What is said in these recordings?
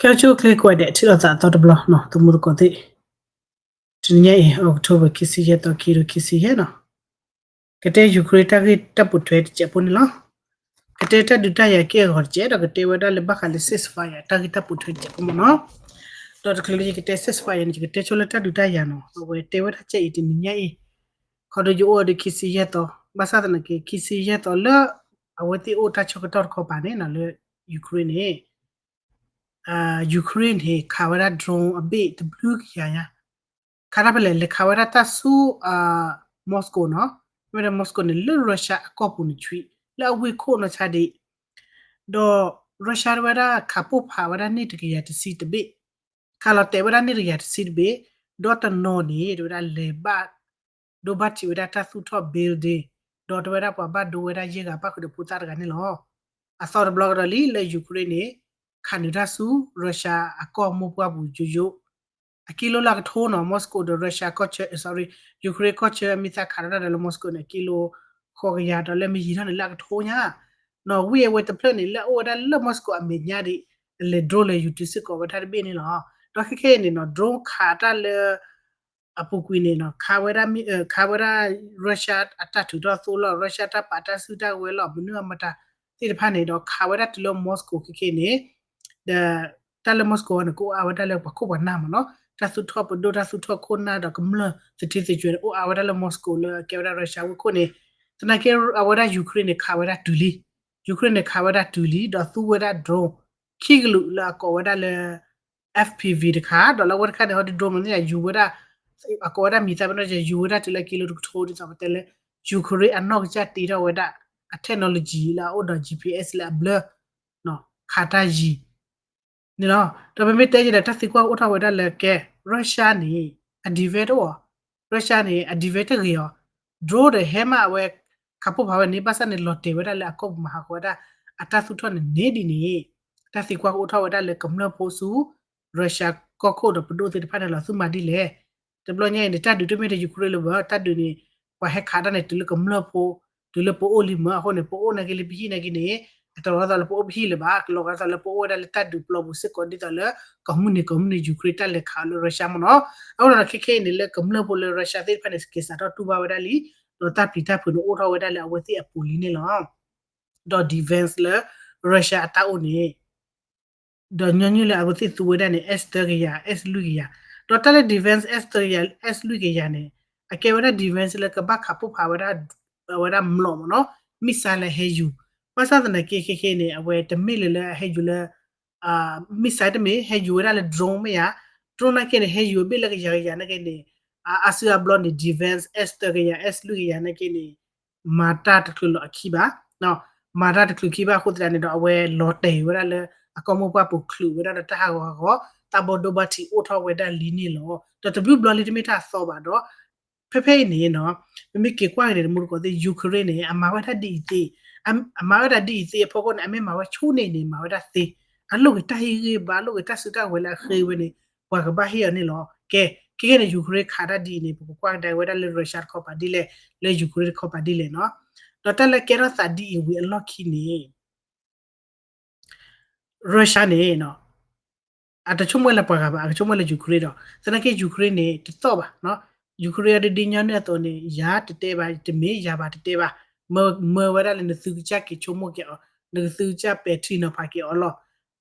ကဲဆိၣ်ချ့ကွၢ်ဒဲး ထံၣ်လိာ်သးအသီတဘျီနီၤ သုမုၢ်သကိးသ့ၣ်, တနံၤညါအံၤ October ခံဆံယဲၢ်သီ ခံကထိခံဆံယဲၢ်နီၤ, ကတဲ Ukraine တၢ်ဂ့ၢ်တၢ်ပိာ်ထွဲတစဲးဖိန့ၣ်လီၤ. ကတဲတၢ်ဒုးတၢ်ယၤက့ၢ်အဂီၤတစဲး ဒီးကတဲဝဲဒၣ်လၢဘၣ်ဃးလၢ ceasefire တၢ်ဂ့ၢ်တၢ်ပိာ်ထွဲတစဲးဖိမ့ၢ်နီၤ. ဒီးတချုးလၢယကတဲ ceasefire န့ၣ် ယကတဲဆိလၢတၢ်ဒုးတၢ်ယၤနီၤ အဝဲတဲဝဲဒၣ်ကဲအံၤတနံၤညါအံၤ, ခီဒီးယအိၣ်ဒီးခံဆံယဲၢ်သီ, ဘၣ်ဆၣ်သနာ်က့ ခံဆံယဲၢ်သီလၢ အဝဲသ့ၣ်အိၣ်တၢ်ဆၢကတီၢ်တခီပၤန့ၣ်နီၤ လၢ Ukraine န့ၣ် Ukraine န့ၣ် ခးဝဲဒၣ် drone အဘ့ၣ်တဘျုးကယၤညါ, ခးတၢ်ဖဲလဲၣ် လဲၤခးဝဲဒၣ်တၢ်ဆူ Moscow နီၤ, မ့ၢ်ဒီး Moscow န့ၣ် လၢ Russia အကီၢ်ပူၤန့ၣ်ထွံၣ် လၢအဝ့ၢ်ခိၣ်နီၢ်ဆါဒံး, ဒီး Russia တဝဲဒၣ်ခးပိၢ်ဖးဝဲဒၣ်န့ၣ်တကယၤတဆံတဘ့ၣ်, ခးလီၤတဲာ်ဝဲဒၣ်န့ၣ်တကယၤတဆံတဘ့ၣ်, ဒီးတနီၤန့ၣ် တဝဲဒၣ်လဲၤဘၣ် ဒိဘၣ်ထံးဝဲဒၣ်တၢ်သူၣ်ထီၣ် building, ဒီးတဝဲဒၣ်ပှၤဘၣ်ဒိဝဲဒၣ်ယဲၢ်ဂၤဘၣ်ဃုာ်ဒီးဖိသၣ်တဂၤန့ၣ်လီၤ. အသီတဘျီကဒီးလံ လၢ Ukraine န့ၣ် ခးနုာ်တၢ်ဆူ Russia အကီၢ်မိၢ်ပှၢ်ပူၤယိယိ, အကံလိလၢအကထိနီၤ Moscow ဒီး Russia ကီၢ်ဆၢ sorry, Ukraine ကီၢ်ဆၢ မ့ၢ်သးခးတၢ်ဒီးလၢ Moscow န့ၣ် အကံလိ ဃိးကယၤဒီးလၢမ့ၢ်ယံာ်ထီၣ်န့ၣ်လၢအကထိညါ, နီၤ ဝ့ၢ်အဝဲတဖျၢၣ်န့ၣ် လၢအအိၣ်ဝဲဒၣ်လၢ Moscow အမဲာ်ညါဒံး လဲၤ drone လဲၤယူၤတုၤစ့ၢ်ကီးဝဲဒၣ်တဘ့ၣ်န့ၣ်လီၤ. ဒီးခဲခဲအံၤန့ၣ်နီၤ drone ခးတၢ်လၢ အပူၤကွံာ်န့ၣ်နီၤ ခးဝဲဒၣ် ခးဝဲဒၣ် Russia အတၢ်ထုးထီၣ်သိလီၤ Russia တၢ်ပာ်တၢ်စုတၢ်ဝဲၤလီၤ မနုၤအမတၤသ့ၣ်တဖၣ်န့ၣ်ဒီး ခးဝဲဒၣ်တုၤလၢ Moscow ခဲခဲအံၤန့ၣ်, ဒီး တၢ်လၢ Moscow န့ၣ် ကအိၣ်အါဝဲဒၣ်လၢပှၤခိၣ်ပှၤနၢ်မ့ၢ်နီၤ, တၢ်သူၣ်ထီၣ်ပဒိၣ် တၢ်သူၣ်ထီၣ်ခိၣ်နၢ်ဒီးကမျၢၢ်သထံသကၠွဲၤန့ၣ် အိၣ်အါဝဲဒၣ်လၢ Moscow လၢအကဲဝဲဒၣ် Russia ဝ့ၢ်ခိၣ်န့ၣ်, သနာ်က့ အဝဲဒၣ် Ukraine န့ၣ် ခးဝဲဒၣ်တုၤလံ, Ukraine န့ၣ် ခးဝဲဒၣ်တုၤလံ ဒီးသူဝဲဒၣ် drone ခံကလုာ်လၢအကိးဝဲဒၣ်လၢ FPV တခါ ဒီးလၢအဝဲတခါန့ၣ် ဟီဒုး drone မ့ၢ်သ့ၣ်ညါ ယူၤဝဲဒၣ် အကိးဝဲဒၣ်မံၤသၣ်ဖဲနီၣ် ယူၤဝဲဒၣ်တုၤလၢကံလိတကထိ ဒ်သိးပတဲလၢ Ukraine အနီၢ်ကစၢ်တ့ထီၣ်ဝဲဒၣ် အ technology လၢအအိၣ်ဒီး GPS လၢအဘျၢ ခးတၢ်ယံၤ န့ၣ်လီၤ. ဒီးပမ့ၢ်တဲယဲဒီး တၢ်သံကွၢ်အိၣ်ထီၣ်ဝဲဒၣ်လၢကဲ Russia န့ၣ် အ defense တအိၣ်, Russia န့ၣ် အ defense တဂ့ၤအီၤ, drone ဒီးဟဲမးအဝဲ ခးပိၢ်ဖးဝဲန့ၣ် ဘၣ်ဆၣ်န့ၣ် လီၤတဲာ်ဝဲဒၣ်လၢအကီၢ်ပူၤမၤဟးဂီၤဝဲဒၣ် အတၢ်သူၣ်ထီၣ်န့ၣ်န့ၣ်ဒ်န့ၣ်, တၢ်သံကွၢ်ကအိၣ်ထီၣ်ဝဲဒၣ်လၢကမျၢၢ်ဖိဆူ Russia ကီၢ်ခိၣ်ဒီးပဒိၣ်သ့ၣ်တဖၣ်န့ၣ်လီၤ သုမၤဒ်လဲၣ်. တဘျီညါအံၤန့ၣ် တၢ်ဒုးတမ့ၢ်ဒီး Ukraine လၢၤဘၣ်, တၢ်ဒုးန့ၣ် ပှၤဟဲခးတၢ်န့ၣ် တုၤလၢကမျၢၢ်ဖိ, တုၤလၢပအိၣ်လံမၢ်အဃိန့ၣ် ပအိၣ်နာ်က့လၢပဟံၣ်နာ်က့န့ၣ်, အတလီၤဂာ်သးလၢပအိၣ်ပဟံၣ်လၢၤဘၣ်, ကလီၤဂာ်သးလၢပအိၣ်ဝဲဒၣ်လၢတၢ်ဒုးပျီပူၤစ့ၢ်ကီးဒ်သိးလၢ ကိးမုၢ်နံၤကိးမုၢ်နံၤ Ukraine တၢ်လဲၤခးအီၤလၢ Russia မ့ၢ်နီၤ. အဃိဒီးခဲခဲအံၤန့ၣ် လၢကမျၢၢ်ဖိလၢ Russia သ့ၣ်တဖၣ်န့ၣ် က့ၤစးထီၣ်တူၢ်ဘၣ်ဝဲဒၣ်လံ, ဒီးတၢ်ပျံၤတၢ်ဖုးန့ၣ်အိၣ်ထီၣ်ဝဲဒၣ်လၢအဝဲသ့ၣ်အပူၤလံန့ၣ်လီၤ. ဒီး defense လၢ Russia အတၢ်အိၣ်န့ၣ် ဒီးညီနုၢ်လၢအဝဲသ့ၣ်သူဝဲဒၣ်န့ၣ် S သၢကယၤ S လွံၢ်ကယၤ, ဒီးတၢ်လၢ defense S သၢကယၤ S လွံၢ်ကယၤန့ၣ် အကဲဝဲဒၣ် defense လၢကဘၣ်ခးပိၢ်ဖးဝဲဒၣ် အဝဲဒၣ်မျိာ်မ့ၢ်နီၤ, missile လၢဟဲယူၤ, ဘၣ်ဆၣ်သနာ်က့ခဲခဲန့ၣ် အဝဲတမ့ၢ်လၢလၢအဟဲယူၤလၢ missile တမ့ၢ် ဟဲယူၤဝဲဒၣ်လၢ drone မ့ၢ်ဧါ, drone နာ်က့န့ၣ် ဟဲယူၤအဘ့ၣ်လၢကယၤကယၤနာ်က့န့ၣ် အါစုအါဘျီန့ၣ် defense S သၢကယၤ S လွံၢ်ကယၤနာ်က့န့ၣ် မၤတၢ်တချုးလီၤအခံဘၣ်, မၤတၢ်တချုးခံဘၣ်အဃိသတးန့ၣ်ဒီး အဝဲလီၤတဲာ်ဝဲဒၣ်လၢ အကီၢ်မိၢ်ပှၢ်ပူၤချုးဝဲဒၣ်ဒီးတၢ်ဟးဂီၤဟးဂီၤ တၢ်ဘီဒိဘၣ်ထံးအိၣ်ထီၣ်ဝဲဒၣ်လံန့ၣ်လီၤ. ဒီးတဘျုးဘျီလံတမ့ၢ်တၢ်အသီဘၣ်ဒီး ဖဲဖဲအံၤန့ၣ်နီၤ ပမ့ၢ်က့ၤကွၢ်က့ၤန့ၣ် တမူတကိးသ့ၣ် Ukraine န့ၣ် အမၤဝဲဒၣ်ဒ်အံၤသ့, အမၤဝဲဒၣ်ဒ်အံၤသ့အဖီခိၣ်န့ၣ် အမ့ၢ်မၤဝဲဆိန့ၣ်န့ၣ် မၤဝဲဒၣ်သ့, အလိၣ်က့ၤတၢ်ဟ့ၣ်ဂံၢ်ဘါ အလိၣ်က့ၤတၢ်စုတၢ်ဝဲၤလၢအဃ့ဝဲန့ၣ် ပှၤကဘၣ်ဟ့ၣ်အီၤန့ၣ်လီၤ. ကဲ ခဲကဲန့ၣ် Ukraine ခးတၢ်ဒ်အံၤန့ၣ် ပကကွၢ်ကဒါဝဲဒၣ်လၢ Russia တခီပၤဒ်လဲၣ်, လၢ Ukraine တခီပၤဒ်လဲၣ်နီၤ. ဒီးတၢ်လၢကဲထီၣ်သးဒ်အံၤဝံၤအလီၢ်ခံန့ၣ် Russia န့ၣ် အတဆိကမိၣ်လၢပှၤဂၤဘၣ်, အကဆိကမိၣ်လၢ Ukraine ဒီး သနာ်က့ Ukraine န့ၣ် တသီၣ်ဘၣ်, Ukraine အဒ်ဒ်ညီနုၢ်အသိးန့ၣ် ယၤတတဲဘၣ်, တမ့ၢ်ယၤဘၣ်တတဲဘၣ်, မၢဝဲဒၣ်လၢနသုကစၢ်က့ၤဆိကမိၣ်က့ၤအီၤ, နသုကစၢ်ပဲာ်ထံနီၤဖးက့ၤအီၤလီၤ.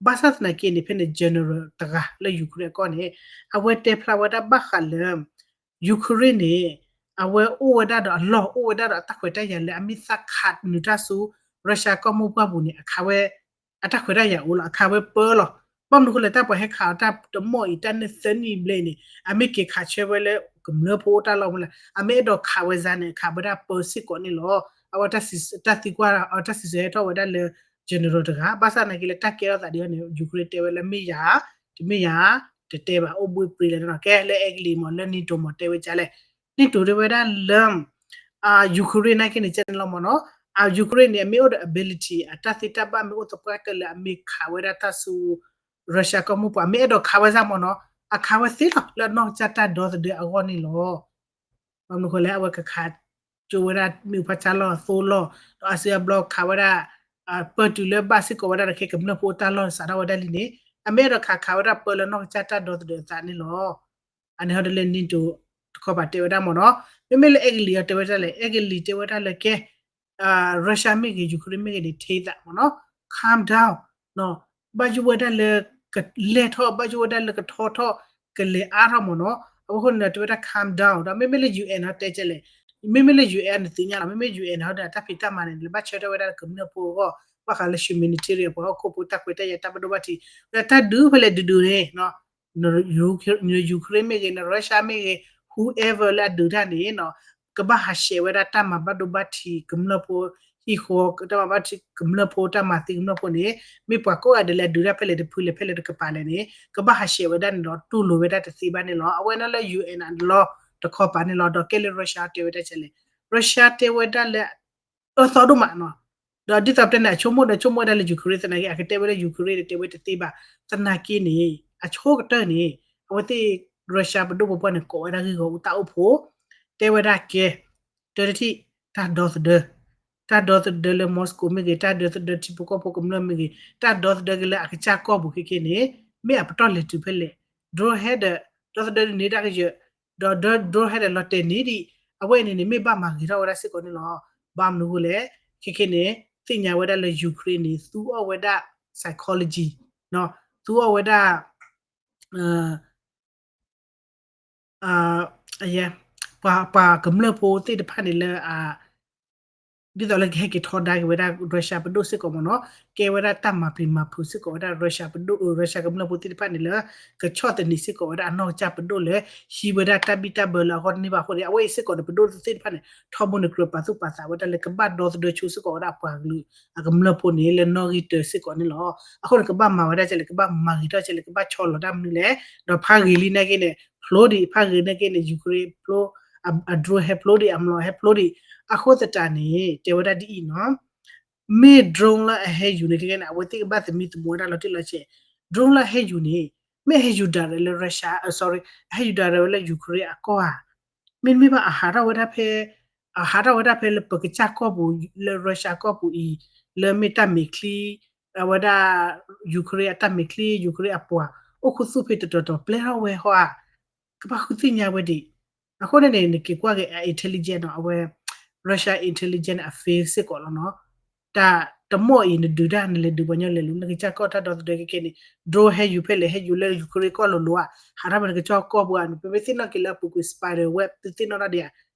ဘၣ်ဆၣ်သနာ်က့န့ၣ် ဖဲန့ၣ် general တဂၤလၢ Ukraine အကီၢ်န့ၣ် အဝဲတဲဖျါဝဲဒၣ်ဘၣ်ဃးလၢ Ukraine န့ၣ် အဝဲအိၣ်ဝဲဒၣ်ဒီးအလီၢ် အိၣ်ဝဲဒၣ်ဒီးအတၢ်ခွဲးတၢ်ယာ်လၢအမ့ၢ်သးခးနုာ်တၢ်ဆူ Russia ကီၢ်မိၢ်ပှၢ်ပူၤန့ၣ် အခးဝဲ အတၢ်ခွဲးတၢ်ယာ်အိၣ်လီၤ, အခးဝဲပၢလီၤ. ဘၣ်မနုၤအဃိလဲၣ် တၢ်ပှၤဟဲခးအီၤတၢ်တမီၢ်အံၤ တၢ်န့ၢ်သၢနံၣ်ဘျဲၣ်န့ၣ် အမ့ၢ်က့ၤခးဆၢဝဲလၢကမျၢၢ်ဖိအိၣ်တၢ်လီၢ်မ့ၢ်လဲၣ်, အမ့ၢ်အဲၣ်ဒိးခးဝဲစ့ၢ်န့ၣ် အခးဝဲဒၣ်ပၢစ့ၢ်ကီးန့ၣ်လီၤ. အဝဲတၢ်သံကွၢ် တၢ်စံးဆၢဟဲထီၣ်ဝဲဒၣ်လၢ general တဂၤ, ဘၣ်ဆၣ်သနာ်က့လၢတၢ်ကဲထီၣ်သးဒ်အံၤန့ၣ် Ukraine တဲဝဲလၢမ့ၢ်ယၤ, တမ့ၢ်ယၤ, တတဲဘၣ် အိၣ်ဘှံးပြံလၢာ်န့ၣ်လီၤ. ကဲလၢအဲကလံးမ့ၢ်လၢ NATO မ့ၢ်တဲဝဲဒ်လဲၣ်, NATO တဲဝဲဒၣ်လၢ Ukraine နာ်က့န့ၣ် ကဲန့ၣ်လီၤမ့ၢ်နီၤ, Ukraine န့ၣ် အမ့ၢ်အိၣ်ဒီး ability အတၢ်သ့တၢ်ဘၣ်မ့ၢ်အိၣ်သပှၢ်ကတၢၢ်လၢအမ့ၢ်ခးဝဲဒၣ်တၢ်ဆူ Russia ကီၢ်မိၢ်ပှၢ် အမ့ၢ်အဲၣ်ဒိးခးဝဲစ့ၢ်မ့ၢ်နီၤ, အခးဝဲသ့လီၤ လၢအနီၢ်ကစၢ်တၢ်ဒီသဒၢအဂီၢ်န့ၣ်လီၤ. ဘၣ်မနုၤအဃိလဲၣ် အဝဲကခးကၠိဝဲဒၣ်မ့ၣ်အူဖးဆါလီၢ်အသိလီၢ်, ဒီးအါစုအါဘျီခးဝဲဒၣ် ပၢၢ်တုၤလၢဘၣ်စ့ၢ်ကီးဝဲဒၣ်ဒီး ခဲကမျၢၢ်ဖိအိၣ်တၢ်လီၢ်စးထီၣ်ဝဲဒၣ်လံန့ၣ် အမ့ၢ်အဲၣ်ဒိးခးခးဝဲဒၣ်ပၢလၢနီၢ်ကစၢ်တၢ်ဒီသဒၢအသးန့ၣ်လီၤ. အန့ၣ်ဟီဒ်လၢ NATO တခီပၤတဲဝဲဒၣ်မ့ၢ်နီၤ. မ့မ့ၢ်လၢအဲကလံးအီၤတဲဝဲဒၣ်လဲၣ်, အဲကလံးတဲဝဲဒၣ်လၢကဲ Russia မ့ၢ်ဂ့ၤ Ukraine မ့ၢ်ဂ့ၤန့ၣ် ထဲသးမ့ၢ်နီၤ calm down ဘၣ်ယိၣ်ဝဲဒၣ်လၢ ကလဲၢ်ထီၣ် ဘၣ်ယိၣ်ဝဲဒၣ်လၢကထီထီၣ် ကလဲၤအါထီၣ်မ့ၢ်နီၤ. အဝဲအဃိန့ၣ်ဒီး တဲဝဲဒၣ် calm down ဒီး မ့မ့ၢ်လၢ UN တဲကဲလဲၣ်, မ့မ့ၢ်လၢ UN နသ့ၣ်ညါလီၤ, မ့မ့ၢ် UN ဟီဒီး တၢ်ဖံးတၢ်မၤန့ၣ် လၢဘၣ်ဆၢထၢၣ်ဝဲဒၣ်လၢကမျၢၢ်ဖိအဂီၢ် ဘၣ်ဃးလၢ humanitarian ပှၤဟီၣ်ခိၣ်ဖိတၢ်ခွဲးတၢ်ယာ်တၢ်ဘၣ်ဒိဘၣ်ထံး ဝဲဒၣ်တၢ်ဒုးဖဲလဲၣ်ဒုးဒုးန့ၣ် န Ukraine မ့ၢ်ဂ့ၤ န Russia မ့ၢ်ဂ့ၤ whoever လၢအဒုးတၢ်န့ၣ် ကဘၣ်ဟးဆှဲးဝဲဒၣ်တၢ်မၤဘၣ်ဒိဘၣ်ထံး ကမျၢၢ်ဖိ ဟံၣ်ဃီ တၢ်မၤဘၣ်ထံးကမျၢၢ်ဖိ တၢ်မၤသံကမျၢၢ်ဖိန့ၣ် မ့ၢ်ပှၤကိးဂၤဒဲးလၢအဒုးတၢ်ဖဲလဲၣ်တဖုလဲၣ်ဖဲလဲၣ်တကပၤလဲၣ်န့ၣ် ကဘၣ်ဟးဆှဲးဝဲဒၣ်န့ၣ်လီၤ. တူၢ်လိာ်ဝဲဒၣ်တသ့ဘၣ်န့ၣ်လီၤ. အဝဲန့ၣ်လၢ UN အလီၢ်တခီပၤန့ၣ်လီၤ. ဒီးကဲလၢ Russia တဲဝဲဒၣ်ကဲလဲၣ်, Russia တဲဝဲဒၣ်လၢ အၢသီဒိၣ်မးနီၤ. ဒီးဒ်သိးပတဲန့ၣ် အဆိကမိၣ်ဒီးဆိကမိၣ်ဝဲဒၣ်လၢ Ukraine သနာ်က့ အကတဲဝဲလၢ Ukraine ဒီးတဲဝဲတသ့ဘၣ်. သနာ်က့န့ၣ် အဆိကတၢၢ်န့ၣ် အဝဲသ့ၣ် Russia ပဒိၣ်ပပှၢ်န့ၣ် ကိးဝဲဒၣ်ဂ့ၢ်ဂီၢ်အူတၢ်အိၣ်ဖှိၣ် တဲဝဲဒၣ်ကဲ တၢတထံၣ် တၢ်ဒီသဒၢ တၢ်ဒီသဒၢလၢ Moscow မ့ၢ်ဂ့ၤ တၢ်ဒီသဒၢထံဖိကီၢ်ဖိကမျၢၢ်မ့ၢ်ဂ့ၤ တၢ်ဒီသဒၢက့ၤလၢအကစၢ်ကီၢ်ပူၤခဲကနံၣ်န့ၣ် မ့ၢ်အပတီၢ်လဲၤတုၤဖဲလဲၣ် drone ဟဲဒီး ဒီသဒၢန့ၢ်တၢ်ကယၢၢ် ဒီး drone ဟဲဒီးလီၤတဲာ်န့ၢ်ဒံး အဝဲအံၤန့ၣ်န့ၣ် မ့ၢ်ဘၣ်မၤဂ့ၤထီၣ်ဝဲဒၣ်စ့ၢ်ကီးန့ၣ်လီၤ. ဘၣ်မနုၤအဃိလဲၣ် ခဲကနံၣ်န့ၣ် သ့ၣ်ညါဝဲဒၣ်လၢ Ukraine န့ၣ် သူအီၣ်ဝဲဒၣ် psychology သူအီၣ်ဝဲဒၣ် ပှၤကမျၢၢ်ဖိသ့ၣ်တဖၣ်န့ၣ်လၢ ဒ်သိးလၢကဟဲက့ၤထီဒါက့ၤဝဲဒၣ် Russia ပဒိၣ်စ့ၢ်ကီးမ့ၢ်နီၤ ကဲဝဲဒၣ်တၢ်မၤပျံၤမၤဖုးစ့ၢ်ကီးဝဲဒၣ် Russia ပဒိၣ် Russia ကမျၢၢ်ဖိသ့ၣ်တဖၣ်န့ၣ်လၢ ကဆီၣ်သနံးစ့ၢ်ကီးဝဲဒၣ်အနီၢ်ကစၢ်ပဒိၣ်လၢ ဟံးဝဲဒၣ်တၢ်ဘံၣ်တၢ်ဘၢလၢအဂီၢ်တန့ၢ်ဘၣ်အဃိန့ၣ် အဝဲအံၤစ့ၢ်ကီးန့ၣ် ပဒိၣ်သ့ၣ်တဖၣ်န့ၣ် ထီဘိန့ၣ်ကြၢးပာ်သူၣ်ပာ်သးဝဲဒၣ်လၢကဘၣ်ဒီသဒၢဆိစ့ၢ်ကီးဝဲဒၣ်ပှၤကလုာ်အကမျၢၢ်ဖိန့ၣ် လၢနီၣ်ဂံၢ်တၢစ့ၢ်ကီးန့ၣ်လီၤ. အဃိန့ၣ် ကဘၣ်မၤဝဲဒၣ်ကဲလဲၣ် ကဘၣ်မၤဂ့ၤထီၣ်ကဲလဲၣ် ကဘၣ်ဆီလီၤတၢ်မနုၤလဲၣ် ဒီးဖးဂ့ၤလံနာ်က့န့ၣ် ဖျိဒံး ဖးဂ့ၤနာ်က့န့ၣ် Ukraine ဖျိ အ drone ဟဲဖျိဒံး အမျိာ်ဟဲဖျိဒံး အဃိသတးန့ၣ် တဲဝဲဒၣ်ဒ်အံၤနီၤ မ့ၢ် drone လၢအဟဲယူၤန့ၣ် ခဲကနံၣ်န့ၣ် အဝဲသ့ၣ်ကဘၣ်သမံသမိးဝဲဒၣ်လီၤတံၢ်လီၤဆဲး drone လၢအဟဲယူၤန့ၣ် မ့ၢ်အဟဲယူၤ direct လၢ Russia, sorry အဟဲယူၤ direct ဝဲလၢ Ukraine အကီၢ်ဧါ, မ့တမ့ၢ်ဘၣ် အဟးထီၣ်ဝဲဒၣ်ဖဲ အဟးထီၣ်ဝဲဒၣ်ဖဲလၢပကစၢ်ကီၢ်ပူၤ လၢ Russia ကီၢ်ပူၤအံၤ လၢမ့ၢ်တၢ်မဲာ်ချံ အဝဲဒၣ် Ukraine အတၢ်မဲာ်ချံ Ukraine အပှၤ အိၣ်ခူသူၣ်ဖဲတတီၤတီၤ ပျဲထီၣ်ဝဲဟီဧါ, ကဘၣ်ဃုသ့ၣ်ညါဝဲဒံး. အဃိန့ၣ်န့ၣ် နက့ၤကွၢ်က့ၤ intelligence နီၤ အဝဲ Russia intelligence အ fail စ့ၢ်ကီးလီၤနီၤ. တၢ်တမီၢ်အံၤ နဒုးတၢ် နလဲၤဒုးပှၤညီလဲၤလူၤ နကစၢ်ကီၢ်တၢ်ဒီသဒၢခဲကနံၣ်န့ၣ် drone ဟဲယူၤဖဲလဲၣ် ဟဲယူၤလၢ Ukraine ကီၢ်လိၤလိၤဧါ, ဟးထီၣ်ဖဲနကစၢ်ကီၢ်ပူၤဧါန့ၣ် ပမ့ၢ်သ့ၣ်နီၣ်က့ၤလၢအပူၤကွံာ် spider web သုသ့ၣ်နီၣ်ထီၣ်ဒံးဧါ,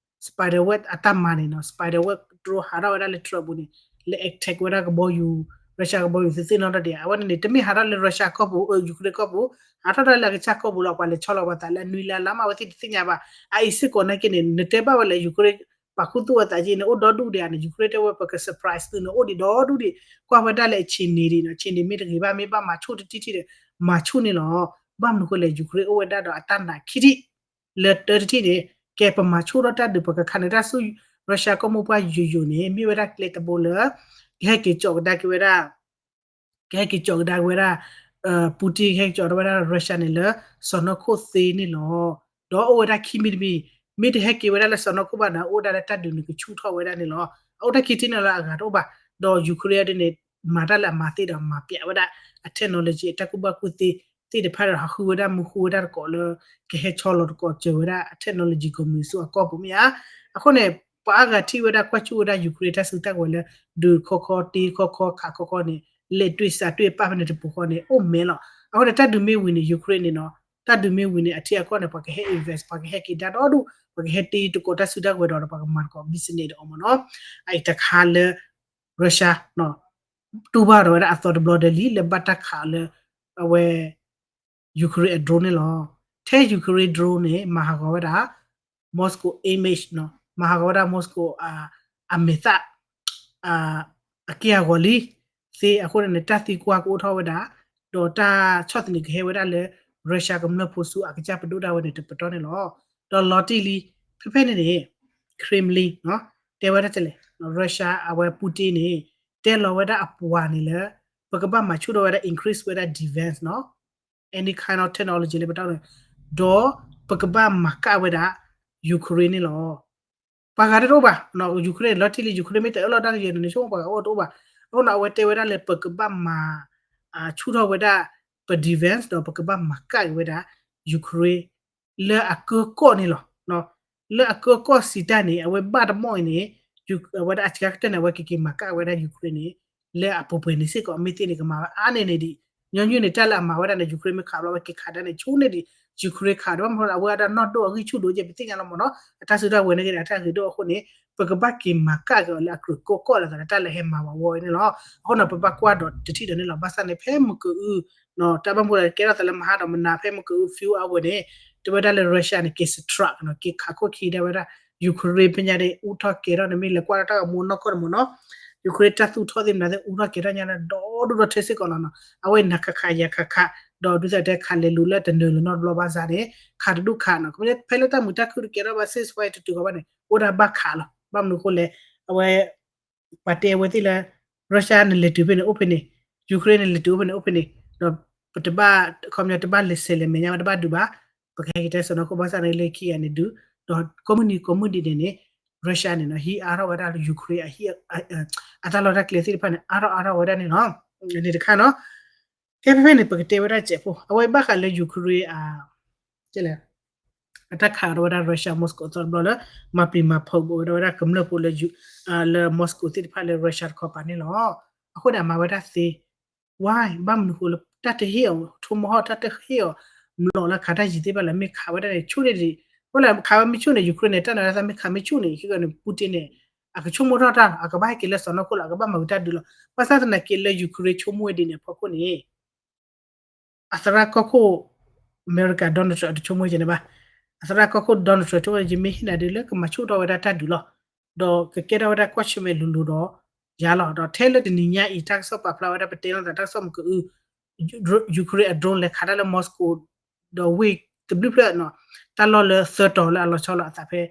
spider web အတၢ်မၤန့ၣ်နီၤ spider web drone ဟးထီၣ်ဝဲဒၣ်လၢ truck ပူၤန့ၣ် လဲၤ attack ဝဲဒၣ်ကဘီယူၤ Russia ကဘီယူၤ သုသ့ၣ်နီၣ်ထီၣ်ဒံးဧါ. အဝဲန့ၣ်န့ၣ် တမ့ၢ်ဟးထီၣ်လၢ Russia ကီၢ်ပူၤ Ukraine ကီၢ်ပူၤ ဟးထီၣ်ဒၣ်လၢအကစၢ်ကီၢ်ပူၤလီၤ. ပှၤလဲၤဆီလီၤပှၤသးလၢအနွံလၢအလါမး အဝဲသ့ၣ်တသ့ၣ်ညါဘၣ်. အအံၤစ့ၢ်ကီးနာ်က့န့ၣ် နတဲဘၣ်ဝဲလဲၣ် Ukraine ပာ်ခူသူၣ်ဝဲသးက့န့ၣ် အိၣ်ဒီဒူၣ်ဒံးဧါန့ၣ် Ukraine တဲဝဲပက surprise သုန့ၣ် အိၣ်ဒံးဒီဒူၣ်ဒံး ကွၢ်ဝဲဒၣ်လၢအဆံးန့ၣ်ဒံးနီၤ ဆံးန့ၣ်မ့ၢ်တဂ့ၤဘၣ် မ့ၢ်ဘၣ်မၤဆူၣ်တထံၣ်ထံၣ်ဒီး မၤဆူၣ်န့ၣ်လီၤ. ဘၣ်မနုၤဃိလဲၣ် Ukraine အိၣ်ဝဲဒၣ်ဒီးအတၢ်နာ်ခံထံၣ် လၢတၢတထံၣ်န့ၣ် ကဲပမၤဆူၣ်ထီၣ်တၢ်ဒုး ပကခးန့ၢ်တၢ်ဆူ Russia ကီၢ်မိၢ်ပှၢ်ယိာ်ယိာ်န့ၣ် မ့ၢ်ဝဲဒၣ်ကျဲတဘိလၢ ကဟဲက့ၤကၠီးကဒါက့ၤဝဲဒၣ် ကဟဲက့ၤကၠီးကဒါက့ၤဝဲဒၣ် Putin ကဟဲက့ၤကၠီးကဒါဝဲဒၣ် Russia န့ၣ်လၢ စီၢ်နီၤခိၣ်သ့န့ၣ်လီၤ. ဒီးအိၣ်ဝဲဒၣ်ခံမံၤတမံၤ မ့ၢ်တဟဲက့ၤဝဲဒၣ်လၢစီၢ်နီၤခိၣ်ဘၣ်န့ၣ် အိၣ်ဝဲဒၣ်လၢတၢ်ဒုးန့ၣ်ကဆူၣ်ထီၣ်ဝဲဒၣ်န့ၣ်လီၤ. အအိၣ်တၢ်ခံထံၣ်န့ၣ်လၢအဂၤတအိၣ်ဘၣ်. ဒီး Ukraine ဒ်န့ၣ် မၤတၢ်လၢအမၤသ့ဒီးမၤပျဲဝဲဒၣ် အ technology အတၢ်ကူၣ်ဘၣ်ကူၣ်သ့သ့ၣ်တဖၣ်ဒီး ဟးဃုဝဲဒၣ်မူဃုဝဲဒၣ်တကိးလၢ ကဟဲဆီလီၤတကိးစၢၤဝဲဒၣ်အ technology ကိးမံၤဆူအကီၢ်ပူၤမ့ၢ်ဧါ. အဃိန့ၣ် ပှၤအါဂၤထံၣ်ဝဲဒၣ်ကွၢ်ဆူၣ်ဝဲဒၣ် Ukraine တၢ်စုတၢ်ကဝဲၤလၢ ဒုးခီခီတ့ခီခီခးခီခီန့ၣ် လဲၤတွံၢ်စးတွံၢ်ပာ်ဖဲန့ၣ်တပူၤဃီန့ၣ် အိၣ်မဲာ်လီၤ. အဃိန့ၣ် တၢ်ဒုးမ့ၢ်ဝံၤန့ၣ် Ukraine န့ၣ်နီၤ တၢ်ဒုးမ့ၢ်ဝံၤန့ၣ် အထံအကီၢ်န့ၣ် ပှၤကဟဲ invest ပှၤကဟဲက့ၤဒါဒီဒူၣ် ပှၤကဟဲတ့တကိးတၢ်စုတၢ်ကဝဲၤဒီး ပှၤကမၤတကိး business ဒီးအီၤမ့ၢ်နီၤ. အအံၤတခါလၢ Russia တူၢ်ဘၣ်ဒီးဝဲဒၣ်အသီတဘျီဒီးလံ လၢဘၣ်တၢ်ခးလၢ အဝဲ Ukraine အ drone န့ၣ်လီၤ. ထဲ Ukraine drone န့ၣ် မၤဟးဂီၤဝဲဒၣ် Moscow image နီၤ မၤဟးဂီၤဝဲဒၣ် Moscow အမဲာ်သၣ် အက့ၢ်အဂီၤလံသ့အဃိန့ၣ် တၢ်သံကွၢ်ကအိၣ်ထီၣ်ဝဲဒၣ် ဒီးတၢ်ဆီၣ်သနံးကဟဲဝဲဒၣ်လၢ Russia ကမျၢၢ်ဖိဆူအကစၢ်ပဒိၣ်ဒၣ်ဝဲန့ၣ် တပတီၢ်န့ၣ်လီၤ. ဒီးလီၤတံၢ်လံ ဖဲဖဲန့ၣ်န့ၣ် Kremlin နီၤ တဲဝဲဒၣ်တလဲၣ် Russia အဝဲ Putin န့ၣ် တဲလီၤဝဲဒၣ်အပှၤန့ၣ်လၢ ပကဘၣ်မၤဆူၣ်ထီၣ်ဝဲဒၣ် increase ဝဲဒၣ် defense နီၤ any kind of technology လၢပတီၢ်န့ၣ် ဒီးပကဘၣ်မၤကၣ်ဝဲဒၣ် Ukraine န့ၣ်လီၤ. ပှၤဂၤတအိၣ်ဘၣ် Ukraine လီၤတံၢ်လံ Ukraine မ့ၢ်တအၢၣ်လီၤတၢ်ကယဲၢ်န့ၣ် ဆိကမိၣ်ပှၤဂၤအိၣ်တအိၣ်ဘၣ်. အဃိန့ၣ် အဝဲတဲဝဲဒၣ်လၢပကဘၣ်မၤ ဆူၣ်ထီၣ်ဝဲဒၣ် ပ defense ဒီးပကဘၣ်မၤကၣ်က့ၤဝဲဒၣ် Ukraine လၢအကၢကီၢ်န့ၣ်လီၤ. လၢအကၢကီၢ်စံးတၢ်န့ၣ် အဝဲဘၣ်တမီၢ်အံၤန့ၣ် အဝဲဒၣ်အစှၤကတၢၢ်န့ၣ် အဝဲကက့ၤမၤကၣ်ဝဲဒၣ် Ukraine န့ၣ် လၢအပှဲၤပှဲၤန့ၣ်စ့ၢ်ကီး အမ့ၢ်သ့ၣ်န့ၣ် ကမၤဝဲအါန့ၢ်န့ၣ်ဒံး ညီနုၢ်န့ၣ် တၢ်လၢအမၤဝဲဒၣ်န့ၣ် Ukraine မ့ၢ်ခးဘျီဝဲက့ၤခးဒၣ်န့ၣ် ဆိန့ၢ်ဒံး Ukraine ခးဒီး ဘၣ်မနုၤအဝဲဒၣ်နီၢ်ဒိၣ် အဂံၢ်ဆူၣ်ဒိၣ်ကဲ ပသ့ၣ်ညါလီၤမ့ၢ်နီၤ အတၢ်စုတၢ်ဝဲၤန့ၣ်က့ၤဒီး အတၢ်ဂ့ၤဒိၣ်အဃိန့ၣ် ပကဘၣ်က့ၤမၤကၣ်က့ၤအီၤလၢအကြၢးကီကီၢ်လၢသး တၢ်လၢဟဲမၤဝဲဝီန့ၣ်လီၤ. အဃိန့ၣ် ပဘၣ်ကွၢ်ဒီးတထံၣ်ဒီးန့ၣ်လီၤ. ဘၣ်ဆၣ်န့ၣ် ဖဲမုၢ်ကအု တၢ်ဘၣ်မနုၤလၢကဲထီၣ်သးလၢမဟါဒီးမနၤ ဖဲမုၢ်ကအု few hour န့ၣ် တဲဝဲဒၣ်လၢ Russia န့ၣ် က့ၤ strike နီၤ က့ၤခးခိၣ်ခံဒၣ်ဝဲဒၣ် Ukraine ဖဲညါဒီး အူထီၣ်ကဲၤထီၣ်န့ၣ် မ့ၢ်လဲၤကွၢ်လၢတၢ်ဂီၤမူနီၢ်ကီၢ်န့ၣ်မ့ၢ်နီၤ Ukraine တၢ်သူၣ်ထီၣ်သ့ၣ်မနုၤသ့ၣ် အူထီၣ်ကဲၤထီၣ်ညါဒီး ဒီဒူၣ်ဒီထၢစ့ၢ်ကီးလီၤနီၤ. အဝဲအံၤနၤခးခးယၤခးခး ဒီးဒုးသးတဲခးလဲၤလူၤလၢတနၢၤလၢၤနီတဘျီဘၣ်ဆၣ်န့ၣ် ခးတဒူၣ်ခးနီၤ ဖဲလၢတၢ်မုာ်တၢ်ခုၣ်တကဲထီၣ်ဘၣ် ceasefire တတုၤဃီဘၣ်န့ၣ် အိၣ်ဒၣ်ဘၣ်ခးလီၤ. ဘၣ်မနုၤအဃိလဲၣ် အဝဲ ပှၤတဲအဝဲသ့ၣ်လၢ Russia န့ၣ်လဲၤတုၤဖဲန့ၣ်အိၣ်ဖဲန့ၣ် Ukraine န့ၣ်လဲၤတုၤအိၣ်ဖဲန့ၣ်အိၣ်ဖဲန့ၣ် ဒီးပတဘၣ် ခီပညီတဘၣ်လဲၤဆဲးလဲၤမဲာ်ညါဘၣ် တဘၣ်ဒုးဘၣ် ပကဟဲက့ၤတဲစီၤနီၢ်ခိၣ် ဘၣ်ဆၣ်န့ၣ်လၢခံဂၤန့ၣ်ဒုး ဒီးကိးမုၢ်နံၤကိးမုၢ်နံၤန့ၣ်န့ၣ် Russia န့ၣ်နီၤ ဟံးအါထီၣ်ဝဲဒၣ်လၢ Ukraine အဟံး အတၢ်လီၢ်တၢ်ကျဲသ့ၣ်တဖၣ်န့ၣ် အါထီၣ်အါထီၣ်ဝဲဒၣ်န့ၣ်လီၤ. န့ၣ်တခါနီၤ ကဲဖဲဖဲန့ၣ် ပကတဲဝဲဒၣ်စဲးဖိ အဝဲဘၣ်ဃးလၢ Ukraine အ အတၢ်ခးဒီးဝဲဒၣ် Russia Moscow အသီတဘျီလၢ မၤပျံၤမၤဖုးဘၣ်ဝဲဒၣ်ကမျၢၢ်ဖိလၢ လၢ Moscow သ့ၣ်တဖၣ်လၢ Russia တခီပၤန့ၣ်လီၤ. အဃိန့ၣ် အမၤဝဲဒၣ်သ့ why ဘၣ်မနုၤဃိလၢ တၢ်တဟ့ၣ်အီၤ ထိမိၣ်ဟီၣ် တၢ်တဟ့ၣ်အီၤ မျိာ်လၢခးတၢ်ယံၤသ့ၣ်တဖၣ်လၢ မ့ၢ်ခးဝဲဒၣ်န့ၣ် ဆိန့ၢ်ဒံး အဃိလၢခးဝဲမ့ၢ်ဆိန့ၣ် Ukraine န့ၣ် တၢ်နးတၢ်မ့ၢ်ခးမ့ၢ်ဆိန့ၣ် ခဲကနံၣ်န့ၣ် Putin န့ၣ် အကဆိကမိၣ်ထီၣ်တၢ်လီၤ အကဘၣ်ဟဲက့ၤလၢစီၤနီၢ်ခိၣ်လီၤ အကဘၣ်မၤဝံၤတၢ်ဒုးလီၤ. ဘၣ်ဆၣ်သနာ်က့လၢ Ukraine ဆိကမိၣ်ဝဲဒ်န့ၣ်အဖီခိၣ်န့ၣ် အသရၣ်ကီၢ်ခိၣ် အမဲရကၤ Donald Trump တဆိကမိၣ်ကဲန့ၣ်ဘၣ်. အသရၣ်ကီၢ်ခိၣ် Donald Trump ဆိကမိၣ် ယမ့ၢ်ဟ့ၣ်နၤဒ်လၢကမၤဆူၣ်ထီၣ်ဝဲဒၣ်တၢ်ဒုးလီၤ. ဒီးကကဲထီၣ်ဝဲဒၣ်ကွၢ်ဆၢၣ်မဲာ်လိၤလိၤဒီး ယၤလီၤ. ဒီးထဲလၢတနံၤညါအံၤ တၢ်ကစီၣ်ပာ်ဖျါဝဲဒၣ် ပတဲလိာ်သးတၢ်ကစီၣ်မုၢ်ကအု Ukraine အ drone လဲၤခးတၢ်လၢ Moscow ဒီးဝ့ၢ်တဘျုးဖျၢၣ်နီၤ တၢ်လီၢ်လၢသၢတီၤလၢအလီၤဆီလီၤအသးဖဲ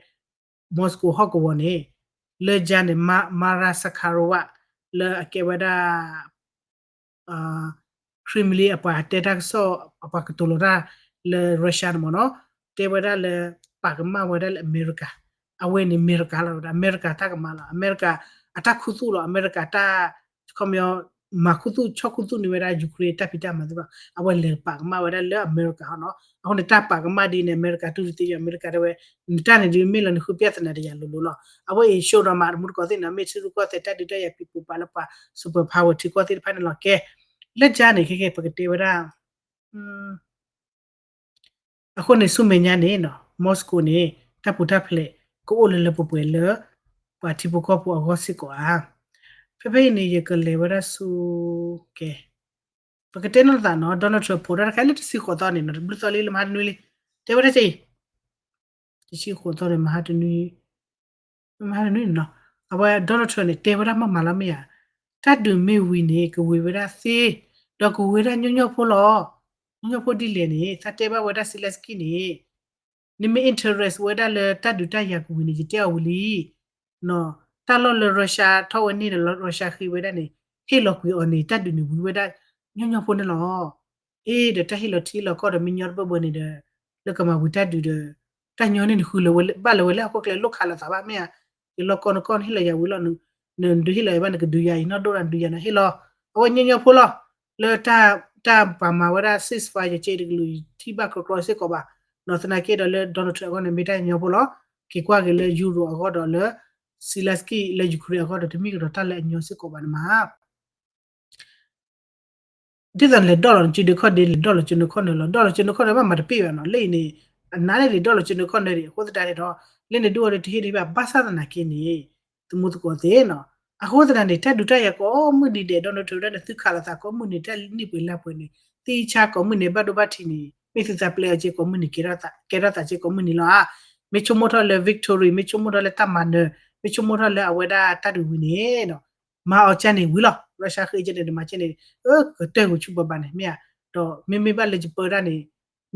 Moscow ဟီၣ်ကဝီၤန့ၣ် လၢယါန့ၣ် Maria Zakharova လၢအကဲဝဲဒၣ် Kremlin အပှၤတဲတၢ်ကစီၣ် အပှၤကတိၤလီၤတၢ်လၢ Russia န့ၣ်မ့ၢ်နီၤ တဲဝဲဒၣ်လၢ ပာ်ကမၣ်ဝဲဒၣ်လၢအမဲရကၤ အဝဲန့ၣ် အမဲရကၤလီၤဝဲဒၣ် အမဲရကၤတၢ်ကမၣ်လီၤ အမဲရကၤအတၢ်ခူသူၣ်လီၤ အမဲရကၤတၢ် ခီပညီ မၤခူသူၣ်ဆီၣ်ခူသူၣ်န့ၢ်ဝဲဒၣ် Ukraine တၢ်ဖံးတၢ်မၤသ့ၣ်တဖၣ် အဝဲလဲၤပာ်ကမၣ်ဝဲဒၣ်လၢအမဲရကၤဟီနီၤ အဃိန့ၣ် တၢ်ပာ်ကမၣ်ဒ်န့ၣ် အမဲရကၤတူၢ်တသ့ အမဲရကၤတဲဝဲ နတၢ်န့ၣ်ဒ်မ့ၢ်လီၤနဃုပျၢ်သနာ်တယၤလိၤလိၤလီၤ အဝဲအံၤ show ဒီးမၤတမူတကိးသ့ၣ်န့ၣ် မ့ၢ်ထံရူၢ်ကီၢ်သဲး တၢ်ဒုးတၢ်ယၤပံၤပိာ်ပာ်လၢပှၤ super power ထံကီၢ်သ့ၣ်တဖၣ်န့ၣ်လီၤ ကဲ လၢယါန့ၣ် ခဲကဲ ပကတဲဝဲဒၣ် အဃိန့ၣ် ဆူမဲာ်ညါန့ၣ်နီၤ Moscow န့ၣ် တၢ်ပူၤတၢ်ဖျဲး ကအိၣ်လၢလၢပှဲၤပှဲၤလၢ ပှၤထံဖိကီၢ်ဖိအဂီၢ်စ့ၢ်ကီးဧါ ဖဲဖဲအံၤန့ၣ် ယကလဲၤဝဲဒၣ်ဆူ ကဲ ပကတဲနီၢ်သးနီၤ Donald Trump ဖိးတၢ်တခါလၢတဆံဃိးသီန့ၣ်နီၤ တဘျုးသီလံလၢမဟါတနွံလံ တဲဝဲဒၣ်ကဲအံၤ တဆံဃိးသီန့ၣ် မဟါတနွံ မဟါတနွံန့ၣ်နီၤ အဝဲ Donald Trump န့ၣ် တဲဝဲဒၣ်မးမးလီၤမ့ၢ်ဧါ တၢ်ဒုးမ့ၢ်ဝံၤန့ၣ် ကဝံၤဝဲဒၣ်သ့ ဒီးကဝံၤဝဲဒၣ်ညီညီဖိလီၤ ညီညီဖိဒ်လဲၣ်န့ၣ် သးတဲဘၣ်ဝဲဒၣ် Zelenskyy န့ၣ် နမ့ၢ် interest ဝဲဒၣ်လၢတၢ်ဒုးတၢ်ယၤကဝံၤန့ၣ် ယတဲအီၤဝံၤလံ တၢ်လီၢ်လၢ Russia ထီၣ်ဝဲန့ၣ်ဒီး Russia ဃ့ဝဲဒၣ်န့ၣ် ဟ့ၣ်လီၤကွံာ်အီၤန့ၣ် တၢ်ဒုးန့ၣ်ဝံၤဝဲဒၣ် ညီညီဖိန့ၣ်လီၤ. အ့ဒီးတၢ်ဟ့ၣ်လီၤထံလီၤကီၢ်ဒီးမ့ၢ်ညီတဘၢဘၢန့ၣ်ဒီး လၢကမၤဝံၤတၢ်ဒုးဒီး တၢ်ညီန့ၣ်နဃုလၢၤဝဲဘၣ်လၢၤဝဲလၢဟီၣ်ခိၣ်ချၢလိၣ်ခးလိာ်သးဘၣ်မ့ၢ်ဧါ. ယလီၢ်ကီၢ်နကီၢ်နဟ့ၣ်လီၤယၤဝံၤလီၤ နဒုးဟ့ၣ်လီၤယၤဘၣ်နကဒုးယၤအံၤနီၢ်ဒိၣ်နဒုးယၤနဟ့ၣ်လီၤ. အဝဲညီညီဖိလီၤ. လၢတၢ်ပာ်မၤဝဲဒၣ် ceasefire ယကဲတကလုာ်ထံၣ်ဘၣ်ကြီကြီစ့ၢ်ကီးဘၣ်. နီၢ်သနာ်က့ဒီးလၢ Donald Trump အဂီၢ်န့ၣ် မ့ၢ်တၢ်ညီဖိလီၤ. က့ၤကွၢ်က့ၤလၢ Europe အဂီၢ်ဒီးလၢ Zelenskyy လၢ Ukraine အဂီၢ်ဒီး တမ့ၢ်ကဒီးတၢ်လၢအညီစ့ၢ်ကီးဘၣ်န့ၣ်မး ဒ်သိးလဲၤဒီၣ်လီၤနစုဒုးခီၣ်ဒ့ လဲၤဒီၣ်လီၤစုနုာ်ခီၣ်နၢၤလီၤ. ဒီၣ်လီၤစုနုာ်ခီၣ်နၢၤဘၣ်မၤတပ့ၢ်ဘၣ်နီၤ. လၢအံၤန့ၣ် အနးန့ၣ်လဲၤဒီၣ်လီၤစုနုာ်ခီၣ်နၢၤဒံး အဃိသတးန့ၣ်ဒီး လၢန့ၣ်ဒုးအီၤဒီးတဟ့ၣ်ဒံးဘၣ် ဘၣ်ဆၣ်သနာ်က့န့ၣ် သမူသကိးသ့ၣ်နီၤ. အဃိသတးန့ၣ် တၢ်ဒုးတၢ်ယၤကိးမုၢ်နံၤဒဲး Donald Trump ဒၣ်န့ၣ် သုခးလိာ်သးကိးမုၢ်နံၤ တၢ်နံၣ်ပှဲၤလါပှဲၤန့ၣ် သံဆါကိးမုၢ်နံၤ ဘၣ်ဒိဘၣ်ထံးန့ၣ် မ့ၢ်သုသးပျဲအီၤက့ၤကိးမုၢ်နံၤ ကဲထီၣ်သးက့ၤကိးမုၢ်နံၤလီၤဧါ. မ့ၢ်ဆိကမိၣ်ထီၣ်လၢ victory မ့ၢ်ဆိကမိၣ်ထီၣ်လၢတၢ်မၤနၢၤ မ့ၢ်ဆိကမိၣ်ထီၣ်လၢအဝဲဒၣ်တၢ်ဒုးဝံၤန့ၣ် မၤအီၤကဲန့ၣ်ဝံၤလီၤ. Russia ဃ့ကဲန့ၣ် နမၤကဲန့ၣ် အၢ ကတၢၢ်ဝံၤဆူဘၣ်ဘၣ်န့ၣ် မ့ၢ်ဧါ. ဒီးမ့မ့ၢ်ဘၣ်လၢယပၢတၢ်န့ၣ်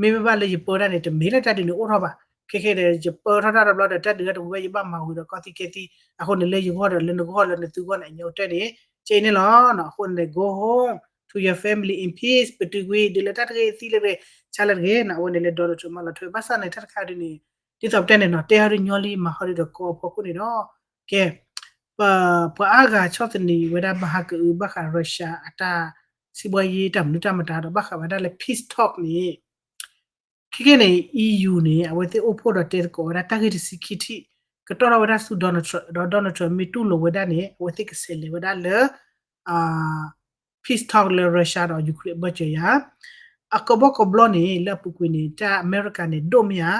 မ့မ့ၢ်ဘၣ်လၢယပၢတၢ်န့ၣ် တမ့ၢ်လၢတၢ်ဒုးန့ၣ်အိၣ်ထီၣ်ဘၣ်. ခဲခဲဒီး ယပၢထီၣ်တၢ်တဘျီဒီး တၢ်ဒုးတၢ်တဝံၤဘၣ် ယဘၣ်မၤဝံၤဒီးကီၢ်သံၣ်ကဲသံၣ် အဃိန့ၣ် လၢယဂီၢ်ဒီး လၢနဂီၢ်လၢနသုဂီၢ်န့ၣ် အညီကတၢၢ်န့ၣ် ကဲအံၤန့ၣ်လီၤ. အဃိန့ၣ် go home to your family in peace ပတုာ်ကွံာ် ဒုးလၢတၢ်တဂ့ၤသံလၢတဂ့ၤ ဆါလၢတဂ့ၤနီၤ. အဝဲန့ၣ်လၢ Donald Trump မၤလီၤထွဲ ဘၣ်ဆၣ်န့ၣ် တၢ်တခါဒုးန့ၣ် ဒ်သိးပတဲန့ၣ်နီၤ တဲဟီဒုးညီလံ မၤဟီဒုးဒီးကီအဖီခိၣ်န့ၣ်ဒီး ကဲ ပှၤအါဂၤဆီၣ်သနံးဝဲဒၣ်ဘၣ်ဟးကအု ဘၣ်ဃး Russia အတၢ် စီးပွားရေး တၢ်မနုၤတၢ်မတၤဒီး ဘၣ်ဃးဝဲဒၣ်လၢ peace talk န့ၣ် ခဲကဲန့ၣ် EU န့ၣ် အဝဲသ့ၣ်အိၣ်ဖှိၣ်ဒီးတဲသကိးဝဲဒၣ်တၢ်ဂ့ၢ်တဆံခံထံၣ် ကတီၢ်ထီၣ်ဝဲဒၣ်ဆူ Donald Trump ဒီး Donald Trump မ့ၢ်တူၢ်လိာ်ဝဲဒၣ်န့ၣ် အဝဲသ့ၣ်ကဆဲးလဲၤဝဲဒၣ်လၢ peace talk လၢ Russia ဒီး Ukraine အဘၢၣ်စၢၤယၤ အကဘီကဘျီန့ၣ် လၢအပူၤကွံာ်န့ၣ် တၢ်အမဲရကၤန့ၣ် ဒိၣ်မ့ၢ်ဧါ,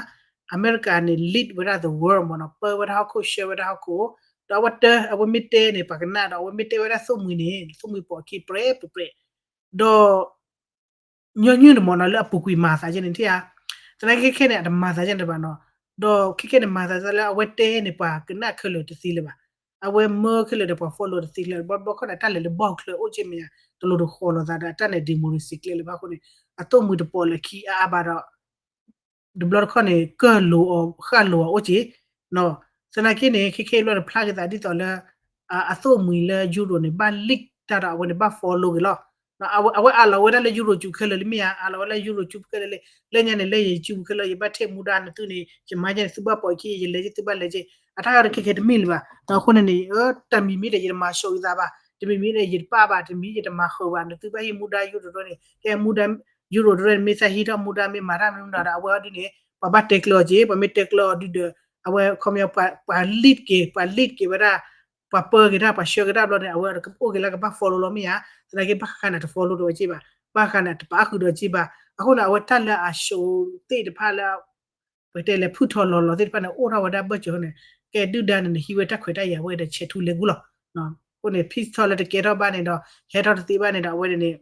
အမဲရကၤန့ၣ် lead ဝဲဒၣ် the world မ့ၢ်နီၤ, ပၢဝဲဒၣ်ဟီၣ်ခိၣ် ရှဲဝဲဒၣ်ဟီၣ်ခိၣ်, ဒီးအဝဲတၢ အဝဲမ့ၢ်တဲန့ၣ် ပှၤကနၣ်ဒီး အဝဲမ့ၢ်တဲဝဲဒၣ်သိၣ်မှံၤန့ၣ် သိၣ်မှံၤပိာ်အခံပြဲးပြဲး, ဒီး ညီနုၢ်န့ၣ်မ့ၢ်နီၤ လၢအပူၤကွံာ်မၤသးကဲန့ၣ်ထံၣ်ဧါ, သနာ်က့ခဲခဲန့ၣ် အတမၤသးကဲန့ၣ်တဘၣ်နီၤ, ဒီးခဲခဲန့ၣ် မၤသးလၢအဝဲတဲန့ၣ် ပှၤကနၣ်ခဲလၢာ်တသ့လၢၤဘၣ်, အဝဲမၢခဲလၢာ်ဒီး ပှၤ follow တသ့လၢၤ, ဘီဘီခီန့ၣ် တၢ်လဲၤလၢဘီၣ်ချၢအိၣ်က့မ့ၢ်ဧါ, တလိၤတဃီၤလိာ်သးဒီး အတၢ်န့ၣ် democracy ကျဲလၢၤဘၣ်အဃိန့ၣ် အသိၣ်မှံၤတပိာ်လၢခံအါအါဘၣ်ဒီး တဘျီတခီၣ်န့ၣ် ကၢၢ်လိာ်အီၤ ဃၣ်လိာ်အီၤအိၣ်က့ၤ, သနာ်က့န့ၣ် ခဲခဲအံၤဘျီန့ၣ် ဖျါက့ၤသးဒ်သိးလၢ အသိၣ်မှံၤလၢ Europe န့ၣ် ဘၣ် lead တၢ်ဒီး အဝဲန့ၣ်ဘၣ် follow က့ၤလီၤ. အဝဲအးလီၤဝဲဒၣ်လၢ Europe စူၤခဲလၢာ်လံမ့ၢ်ဧါ, အးလီၤဝဲလၢ Europe စူၤခဲလၢာ်လံ, လၢညါန့ၣ် လၢယစူၤခဲလၢာ် ယဘၣ်ထဲးမူဒါနသုန့ၣ် ယမၤယဲန့ၣ် သုဘၣ်ပိာ်ခံ ယလဲၤက့ၤသုဘၣ်လဲၤက့ၤ, အတၢ်ဂၤတခဲခဲတမ့ၢ်လၢၤဘၣ်. ဒီးအဃိန့ၣ်န့ၣ် တမံၤမံၤဒီး ယတမၤဆိးယသးဘၣ်, တမံၤမံၤဒီး ယတပာ်ဘၣ်, တမံၤယတမၤဃုာ်ဘၣ်, နသုဘၣ်ဟံးမူဒါ Europe တရၢန့ၣ် ကဲမူဒါ Europe တရၢန့ၣ် မ့ၢ်သးဟံးထီၣ်မူဒါ မ့ၢ်မၤတၢ်မနုၤမတၤဒီး အဝဲအီၤဒ်န့ၣ် ပှၤဘၣ်တဲကျၢၤအီၤက့ၤ, ပှၤမ့ၢ်တဲကျၢၤအီၤဒုဒီး အဝဲခီပညီ ပှၤ lead က့ၤ ပှၤ lead က့ၤဝဲဒၣ် ပှၤပၢက့ၤတၢ် ပှၤဆှၢက့ၤတၢ်ဘျီန့ၣ် အဝဲအိၣ်က့ၤလၢကဘၣ် follow လီၤမ့ၢ်ဧါ, သနာ်က့ဘၣ်ဃးန့ၣ် တ follow ဒီးက့ၤဘၣ်, ဘၣ်ဃးန့ၣ် တပာ်ဃုာ်ဒီးက့ၤဘၣ်. အဃိန့ၣ် အဝဲတၢ်လၢအဆိသ့ၣ်တဖၣ်လၢ ပတဲလၢဖုၣ်ထီၣ်လီၤလီၤသ့ၣ်တဖၣ်န့ၣ် အိၣ်ထီၣ်ဝဲဒၣ်ဘၢၣ်စၢၤန့ၣ်, ကဲဒုၣ်ဒါန့ၣ် နဟံးဝဲတၢ်ခွဲးတၢ်ယာ်ဝဲဒီး ဆဲးထူလဲၤကူလီၤ. အဃိန့ၣ် peace talk လၢတကဲထီၣ်ဘၣ်န့ၣ်ဒီး ဟဲထီၣ်တသ့ဘၣ်န့ၣ်ဒီး အဝဲန့ၣ်န့ၣ်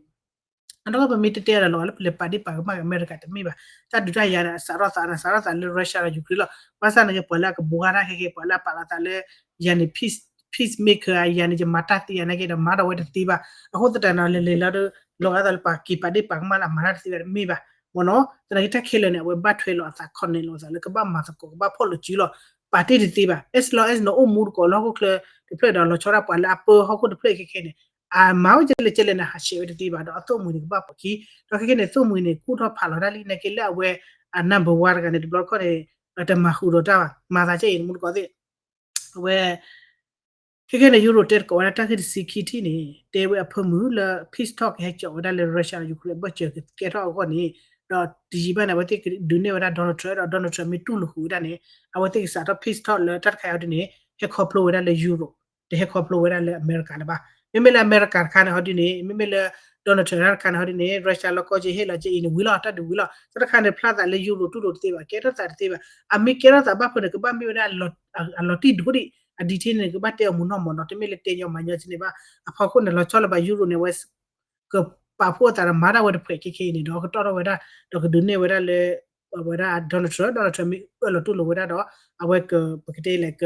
အနီၢ်ကီၢ်ပမ့ၢ်တဲတဲဒီးလီၤလၢပလဲၤပာ်ဒ့ၣ်ပာ်ကမၣ်အမဲရကၤတမ့ၢ်ဘၣ်, တၢ်ဒုးတၢ်ယၤန့ၣ် အစးထီၣ်သးန့ၣ် စးထီၣ်သးလၢ Russia ဒီး Ukraine လီၤ. ဘၣ်ဆၣ်န့ၣ်က့ ပှၤလၢအကဘှါတၢ်ခဲကဲ ပှၤလၢအပာ်လီၤသးလၢ ယၤန့ၣ် peace, peacemaker ယၤန့ၣ် ယမၤတၢ်သ့ယၤန့ၣ်က့ဒီး မၤဒီးဝဲတသ့ဘၣ်. အဃိသတးန့ၣ် လဲၤလဲၤလီၤဒီး လီၤဂာ်သးလၢပှၤက့ၤပာ်ဒ့ၣ်ပာ်ကမၣ်လၢအမၤတၢ်တသ့ဘၣ်တမ့ၢ်ဘၣ် မ့ၢ်နီၤ. သနာ်က့တၢ်ခဲလၢာ်န့ၣ် အဝဲဘၣ်ထွဲလီၤအသး connect လီၤအသးလၢကဘၣ်မၤသကိး ကဘၣ်ဖီၣ်လိာ်စုလီၤ ပာ်တ့ၢ်တသ့ဘၣ်. As long as နအိၣ်မူသကိးလၢဟီၣ်ခိၣ်ချၢတဖျၢၣ်ဒီး လီၤဆီဒၣ်ပှၤလၢအပၢဟီၣ်ခိၣ်တဖျၢၣ်ခဲခဲန့ၣ် အမၤဝဲကဲလဲၣ်ကဲလဲၣ်န့ၣ် ဟးဆှဲးဝဲတသ့ဘၣ်ဒီး အသိၣ်မှံၤန့ၣ် ကဘၣ်ပိာ်ခံ, ဒီးခဲခဲန့ၣ် သိၣ်မှံၤန့ၣ် ကူၣ်ထီၣ်ဖးလီၤတၢ်လံ နာ်က့လၢအဝဲ အ number one တဂၤန့ၣ် တဘျီတခီၣ်န့ၣ် တမၤဃုာ်ဒီးတၢ်ဘၣ် မၤသးကဲအံၤ နမူတကိးသ့ၣ် အဝဲ ခဲခဲန့ၣ် Europe တဲသကိးဝဲဒၣ်တၢ်ဂ့ၢ်တဆံခံထံၣ်န့ၣ် တဲဝဲအဖၢမုၢ်လၢ peace talk ဟဲကၠီဝဲဒၣ်လၢ Russia ဒီး Ukraine အဘၢၣ်စၢၤကဲထီၣ်အဂီၢ်န့ၣ်, ဒီးတယံာ်ဘၣ်န့ၣ် အဝဲသ့ၣ်ကဒုးနဲၣ်ဝဲဒၣ် Donald Trump ဒီး Donald Trump မ့ၢ်တူၢ်လိာ်ဃုာ်ဝဲဒၣ်န့ၣ် အဝဲသ့ၣ်ကစးထီၣ် peace talk လၢတၢ်တခါအံၤဒ်န့ၣ် ဟဲခီဖျိဝဲဒၣ်လၢ Europe တဟဲခီဖျိဝဲဒၣ်လၢအမဲရကၤလၢၤဘၣ်. မ့မ့ၢ်လၢအမဲရကၤတခါန့ၣ်ဟီဒ်န့ၣ် မ့မ့ၢ်လၢ Donald Trump တၢ်တခါန့ၣ်ဟီဒ်န့ၣ် Russia လီၢ်ကီၢ်က့ဟ့ၣ်လီၤက့အံၤန့ၣ်ဝံၤလီၤ တၢ်ဒုးဝံၤလီၤ. တၢ်တခါန့ၣ် ဖျါသးလၢ Europe တူၢ်လိာ်တသ့ဘၣ် ကဲထီၣ်သးတသ့ဘၣ်. အမ့ၢ်ကဲထီၣ်သးဘၣ်ဖဲန့ၣ် ကဘၣ်မ့ၢ်ဝဲဒၣ် အလီၤတံၢ်ဒိၣ်ဒံး အ detail န့ၣ် ကဘၣ်တဲအီၤမူနီၢ်မူနီၢ် တမ့ၢ်လၢတဲညီမၤညီကန့ၣ်ဘၣ်. အဖီခိၣ်န့ၣ် လီၤဆီလၢၤဘၣ် Europe န့ၣ် အဝဲ ကပာ်ဖှိၣ်အသးဒီးမၤတၢ်ဝဲတဖှဲးခဲခဲအံၤန့ၣ်ဒီး ကတီၢ်ထီၣ်ဝဲဒၣ် ဒီးကဒုးနဲၣ်ဝဲဒၣ်လၢ ဝဲဒၣ် Donald Trump, Donald Trump မ့ၢ်အၢၣ်လီၤတူၢ်လိာ်ဝဲဒၣ်ဒီး အဝဲက ပကတဲလဲၣ်က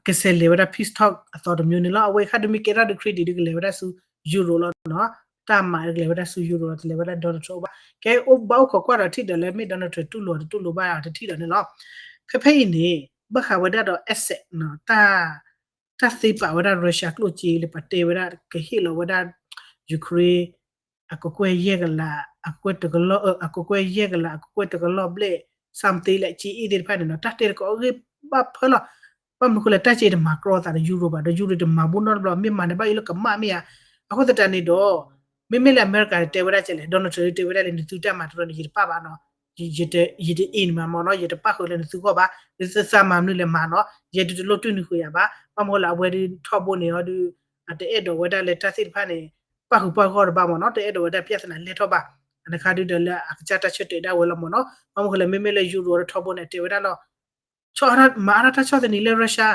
ကဆဲးလဲၤဝဲဒၣ် peace talk အသီတမျိုးန့ၣ်လီၤ. အဝဲခါဒုးမ့ၢ်ကဲထီၣ်ဒုး credit ဒုးကလဲၤဝဲဒၣ်ဆူ Europe လီၤနီၤ. တၢ်မၤဒုးကလဲၤဝဲဒၣ်ဆူ Europe လီၤ တလဲၤဝဲဒၣ် Donald Trump ဘၣ်. ကဲအိၣ်ဘၣ်အိၣ်ခိးကွၢ်ဒီးထံၣ်ဒီးလၢမ့ၢ် Donald Trump တူၢ်လိာ်တတူၢ်လိာ်ဘၣ်တထံၣ်ဒီးန့ၣ်လီၤ. ဖဲဖဲအံၤန့ၣ် ဘၣ်ဃးဝဲဒၣ်ဒီး asset နီၤ တၢ် တၢ်သ့ပာ်ဝဲဒၣ် Russia ကျိၣ်စ့လၢပှၤတဲဝဲဒၣ် ကဟ့ၣ်လီၤဝဲဒၣ် Ukraine အကကွဲၢ်ယဲၢ်ကလး အကကွဲၢ်တကလီၢ် အကကွဲၢ်ယဲၢ်ကလး အကကွဲၢ်တကလီၢ်ဘျဲၣ် something လၢကၠ့အ့ၣ်သ့ၣ်တဖၣ်န့ၣ်နီၤ တၢ်တဲတကိးအဂ့ၢ်ဘၣ်ဖၢလီၤ. ဘၣ်မနုၤဃိလဲၣ် တၢ်ကၠ့တမၤကြီသးဒီး Europe ဘၣ် ဒီး Europe တမၤဘူးနီတဘျီ မ့ၢ်မၤန့ၣ်ဘၣ်အံၤလၢကမၣ်မ့ၢ်ဧါ. အဃိသတးန့ၣ်ဒီး မ့မ့ၢ်လၢအမဲရကၤတဲဝဲဒၣ်ကဲလဲၣ် Donald Trump တဲဝဲဒၣ်လၢနသုတၢ်မၤတရီန့ၣ် ယတပာ်ဘၣ်နီၤ ယတ ယတအ့ၣ်န့ၣ်မးမ့ၢ်နီၤ ယတပၣ်ဃုာ်လၢနသုဂီၢ်ဘၣ် နသုသးမၤမနုၤလဲၣ်မၤနီၤ ယဲဒုးတလိၣ်တူၢ်နုာ်ဃုာ်ယၤဘၣ် ဘၣ်မနုၤဃိလၢအဝဲဒုးထီဘိန့ၣ်အီၤဒုး အတအဲၣ်ဒိးဝဲဒၣ်လၢတၢ်သ့ၣ်တဖၣ်န့ၣ် ပၣ်ဃုာ်ပၣ်ဂီၢ်တဘၣ်မ့ၢ်နီၤ တအဲၣ်ဒိးဝဲဒၣ် ပြဿနာ လဲၢ်ထီၣ်ဘၣ် အတခါဒုးဒီးလၢအကစၢ်တၢ်ဆၢတဲာ်ဒၣ်ဝဲလီၤမ့ၢ်နီၤ ဘၣ်မနုၤဃိလၢမ့မ့ၢ်လၢ Europe ဒီးထီဘိန့ၣ် တဲဝဲဒၣ်လီၤ ဆီၣ်မၤအါထီၣ်တၢ်ဆီၣ်သနံးလၢ Russia